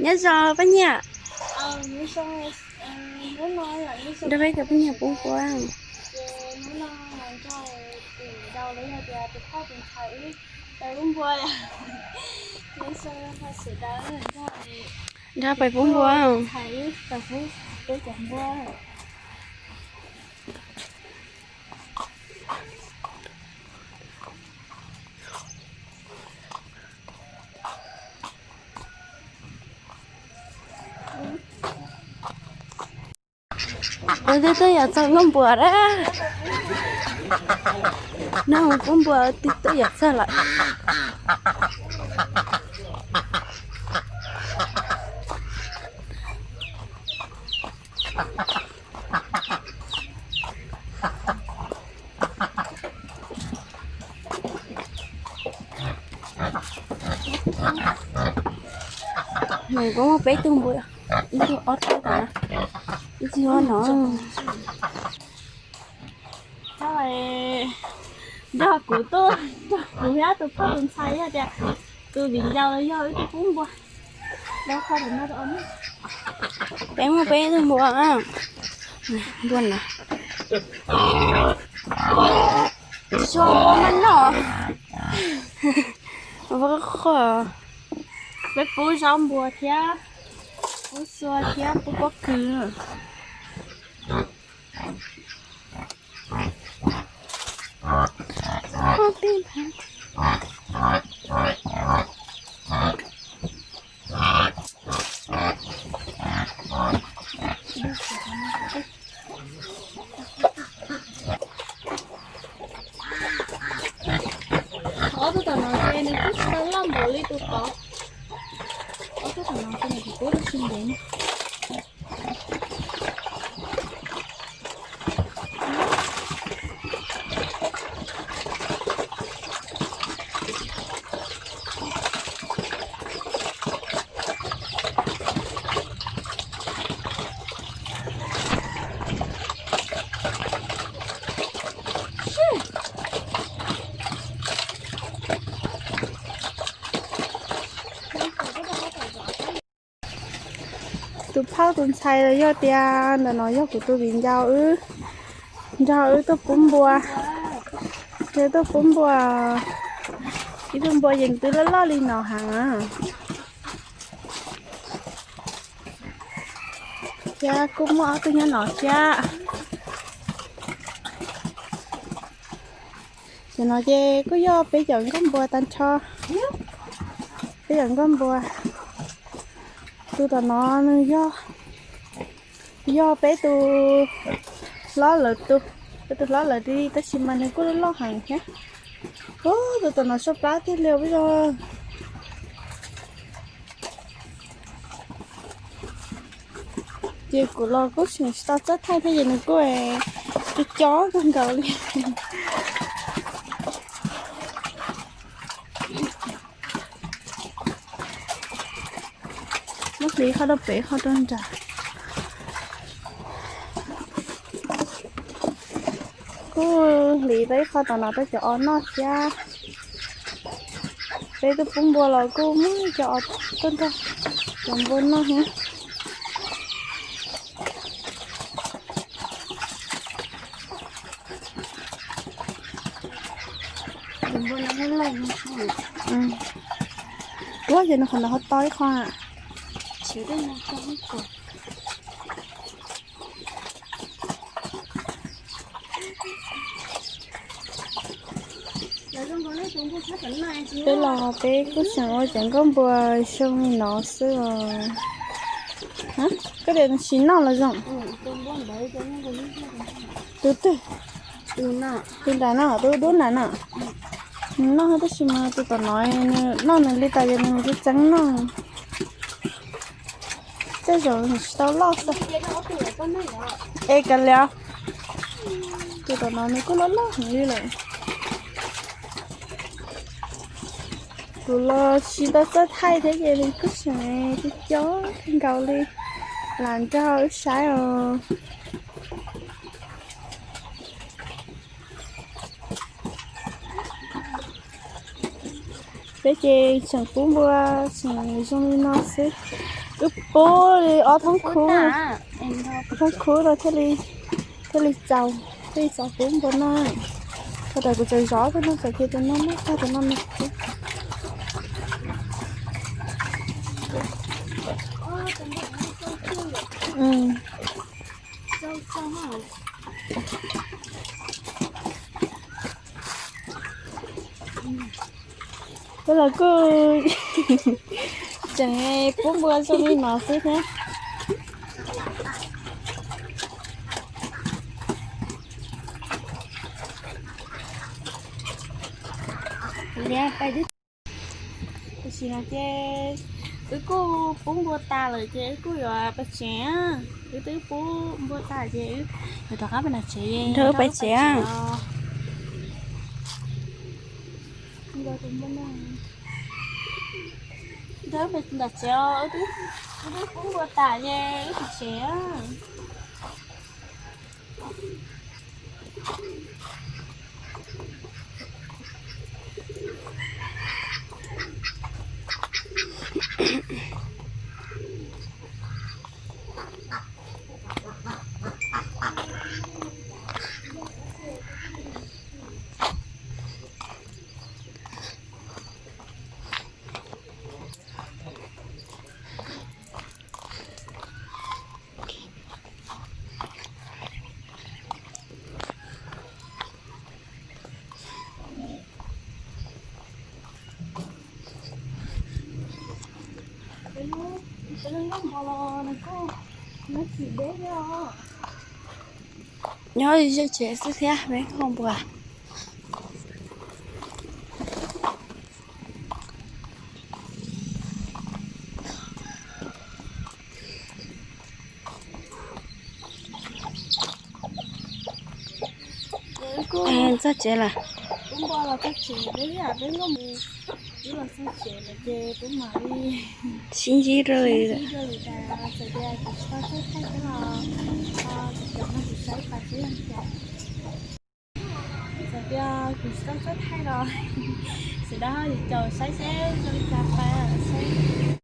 Nyob zoo poj niam. Nrog peb cov poj niam pub npua. Nrog peb pub npua. Ua twb tuaj yam txog nkauj npua dab. No pub npua twb tuaj yam txog lawm. Nws kuj muaj peb tug npua, ib tug ob tug no, ib tug no. Nrog kuv tuaj, nrog kuv thiab tus phauj tus ntxhais yog tias tus viv ncaus los yog wb tuaj pub npua. Peb muaj peb tug npua, npua no. Tsis tshua npua maj noj, npua qhuav. Peb pub zaub npua thiab, pub xua thiab pub pob kws. Ob tug tom no ces nws kuj tsis tau loj npaum li tus tod. Ob tug tom no ces nws kuj tsis ntev na. Tus phauj tus ntxhais los yog tias ntawm no yog kuv tus viv ncaus wb, nrog wb tuaj pub npua, wb tuaj pub npua. Ib tug npua ces nws twb loj loj li no heev. Thiab kuj muaj ob tug nyob no thiab. Cov no ces kuj yog peb cov nkauj npua tag nrho. Peb cov nkauj npua. Tus tom no nws yog, yog peb tus hlob lawv tus, peb tus hlob lawv li, tab sis mas nws kuj loj heev thiab. Tus tom no sab plab tiag li os. Ces kuv los kuj tseem tsis tau txawj thaij thiab ces nws kuj co co kawg nkaus li. Muab hliv qhov rau pem qhov rau nram. Kuj hliv tau ib qho tom no rau cov os noj thiab. Peb tuaj pub npua los kuj muab cov os tuaj nrog cov npua noj thiab. Tuaj ces nws qhov no ho tau ib qho. Peb los peb kuj tseem ua cov nkauj npua xyoo li no xwb os. Koj tias nws tsis noj los zoo. Tus twg? Tus nram no, tus dub nram no. Nws noj tab sis mas tus tom no nws noj nws li tas ces nws tseem tseem noj. Tej zaum nws tsis tau loj xwb. Es kav liam, tus tom no nws kuj loj loj heev li lawm. Kuv los tsis tau txawj thaij thiab ces nws kuj tseem co co kawg nkaus li. Lam nrog wb saib os. Peb ces tseem pub npua, tseem zoo li no xwb. Wb pub li ob thoob khub, ob thoob khub no thiaj li, thiaj li txaus, thiaj li txaus pub npua noj. Thaum ntawd kuv tseem zov tus no, txawm tias tus no noj tag tus no nws pub. Tus los kuj tseem pub npua zoo li no xwb thiab. Tam sim no ces wb kuj pub npua tas lawm ces wb kuj yuav pais tsev. Wb twb pub npua tas ces wb yuav rov qab pais nram tsev, wb pais tsev. Nram tsev, wb twb pub npua tas ces wb pais tsev. Nyob ze tsev xwb thiab, peb noj npua. Txog tsev lawm. Peb los txog tsev lawm ces peb mam li sib ntsib rau li. Txawm tias kuv tsis tau txawj thaij los, txawm tias kuv tsis tau txawj thaij los, sawv daws ho caum saib seb zoo li cas pais saib.